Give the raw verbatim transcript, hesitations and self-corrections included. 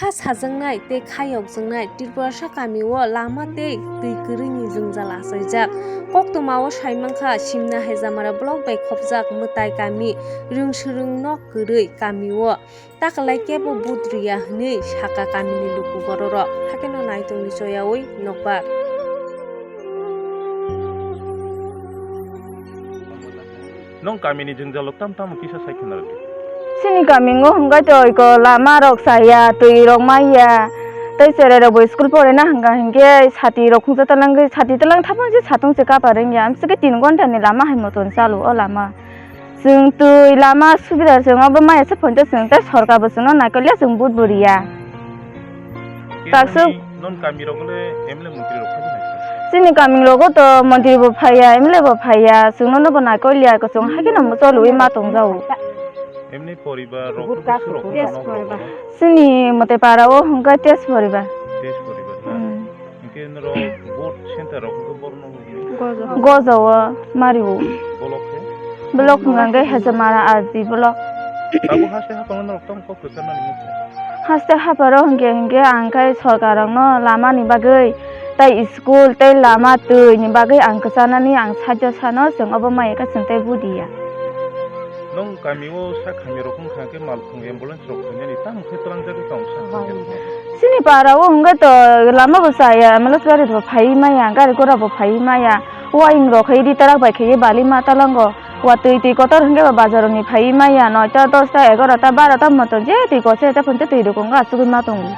Kha sajaknai tei kha yokjaknai Tripurasa kamio lama tei twi kwrwini jwngjal achaijak. Koktwmao saimankha, Simna Hejamara block bai khopjak mwtai kami, rwngswrwng nok kwrwi kamio takalai kebo vote rwya hwnwi sakha kamini luku bororok. Hakheno naitongni choyaui nokbar. Nwng kamini jwngjalo tam tamo kisa sai khna rwdi. Chini kamingo hwnkhe to iko lama rok chaya, twi rok maya, tei cherai rok bo school porina hwnkha hinkhe sati rok khungsa talangwi, sati talang thapung se satung se kapa rwngya, amsike tin ghonta ni lama hai moton chalo o lama. Chwng twi lama subida chwng obo maya se phone tei chwng tei sorkar bo chwngno naikolya chwng vote bo rwya. Kaksuk. Non kami rok le M L A montri rok phai nai. Chini kami rogo to montri bo phaiya, M L A bo phaiya, chwngno no bo naikolya, kwchwng hai kheno choliwi ma tongjago. Emni poribar rok khe surok no rok. Chini mote para o hwnkhe tes poribar. Tes poribar na. Hmm. Hwnkhe norok vote center rok hwnkhe borno Gojo o mario. Bolok khe? Bolok hwnkha khe Hejamara R D bolok. Tabuk haste hapang norok tong kok kwchar nani mukha. Haste haparo hwnkhe hwnkhe ang khe sorkar rokno lama ni bagwi tei school tei lama twi ni bagwi ang kwcharnani ang sajo sano chwng obo maya khe chwng tei budiya. Nwng kami o sak hamya rok wngkha khe malkhung ambulance rok phainani tamo khe twlangjagwi tong sak hamya rok. Chini para o hwnkhe to lama bo chaya, ambulance gari bo phaiwi maya, gari gora bo phaiwi maya. Uaing rok hai ri tarak bai khaiwi bali ma talango. Watwi twi kotor hwnkhe bo bazar rokni phaiwi maya, noita, dosta, egarota, barota moto je twi kose ta phunte twi rwkong asugwi ma tongo.